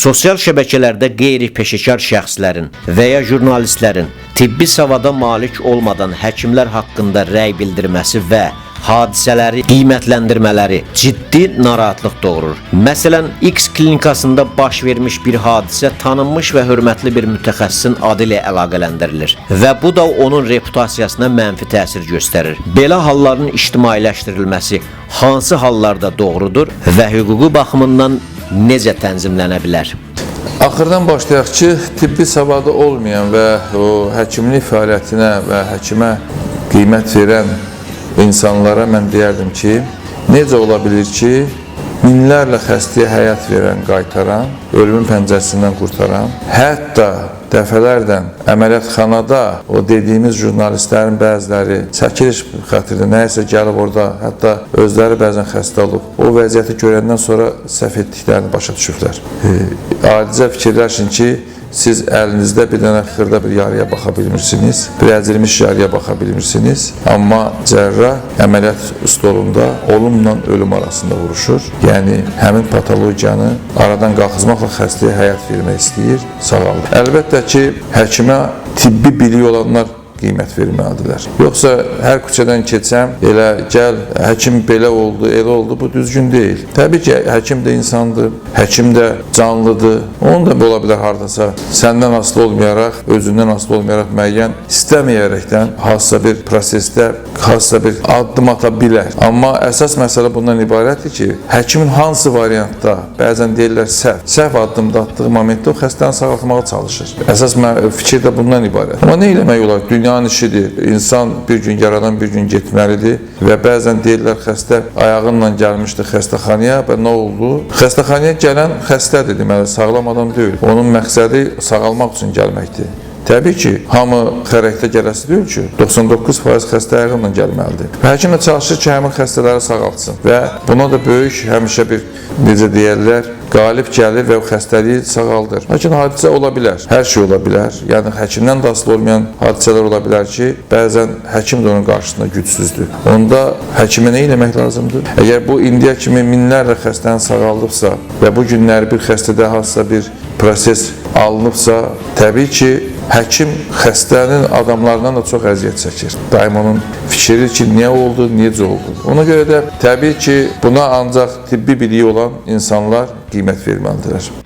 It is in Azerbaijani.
Sosial şəbəkələrdə qeyri-peşəkar şəxslərin və ya jurnalistlərin tibbi savada malik olmadan həkimlər haqqında rəy bildirməsi və hadisələri qiymətləndirmələri ciddi narahatlıq doğurur. Məsələn, X klinikasında baş vermiş bir hadisə tanınmış və hörmətli bir mütəxəssisin adı ilə əlaqələndirilir və bu da onun reputasiyasına mənfi təsir göstərir. Belə halların ictimailəşdirilməsi hansı hallarda doğrudur və hüquqi baxımından necə tənzimlənə bilər? Axırdan başlayaq ki, tibbi savadı olmayan və o həkimlik fəaliyyətinə və həkimə qiymət verən insanlara mən deyərdim ki, necə ola bilir ki, minlərlə xəstəyə həyat verən, qaytaran, ölümün pəncərəsindən qurtaran, hətta dəfələrlə əməliyyatxanada o dediyimiz jurnalistlərin bəziləri çəkiliş xatirinə nəyisə gəlib orada, hətta özləri bəzən xəstə olub. O vəziyyəti görəndən sonra səhv etdiklərini başa düşüblər. Adicə fikirləşin ki, siz əlinizdə bir dənə xırda bir yarıya baxa bilmirsiniz, bir əzilmiş yarıya baxa bilmirsiniz, amma cərrah əməliyyat stolunda olumla ölüm arasında vuruşur. Yəni həmin patologiyanı aradan qalxızmaqla xəstəyə həyat vermək istəyir, sağaldır. Əlbəttə ki, həkimə tibbi biliyi olanlar qiymət verməlidirlər. Yoxsa hər küçədən keçsəm, elə gəl, həkim belə oldu, elə oldu, bu düzgün deyil. Təbii ki, həkim də insandır, həkim də canlıdır. Onun da ola bilər hardasa səndən asılı olmayaraq, özündən asılı olmayaraq müəyyən istəməyərəkdən hansısa bir prosesdə hansısa bir addım ata bilər. Amma əsas məsələ bundan ibarətdir ki, həkimin hansı variantda, bəzən deyirlər səhv addımda atdığı momentdə o xəstəni sağaltmağa çalışır. Əsas fikir də bundan ibarət. Amma nə eləmək olar? Dünyanın işidir. İnsan bir gün yaradan bir gün getməlidir və bəzən deyirlər xəstə ayağınla gəlmişdi xəstəxanaya və nə oldu? Xəstəxanaya gələn xəstədir, deməli sağlam adam deyil. Onun məqsədi sağalmaq üçün gəlməkdir. Təbii ki, hamı xərəkdə gələsi deyil ki, 99% xəstə ayağınla gəlməlidir. Və həkim də çalışır ki, həmin xəstələri sağaltsın və buna da böyük həmişə bir, necə deyərlər, qalib gəlir və o xəstəliyi sağaldır. Lakin hadisə ola bilər, hər şey ola bilər. Yəni həkimdən də asılı olmayan hadisələr ola bilər ki, bəzən həkim də onun qarşısında gücsüzdür. Onda həkimə nə eləmək lazımdır? Əgər bu indiyə kimi minlərlə xəstəni sağaldıbsa və bu günləri bir xəstədə hansısa bir proses alınıbsa, təbii ki, həkim xəstənin adamlarından da çox əziyyət çəkir. Daim onun fikri ki, niyə oldu, necə oldu. Ona görə də təbii ki, buna ancaq tibbi biliyi olan insanlar qiymət verməlidirlər.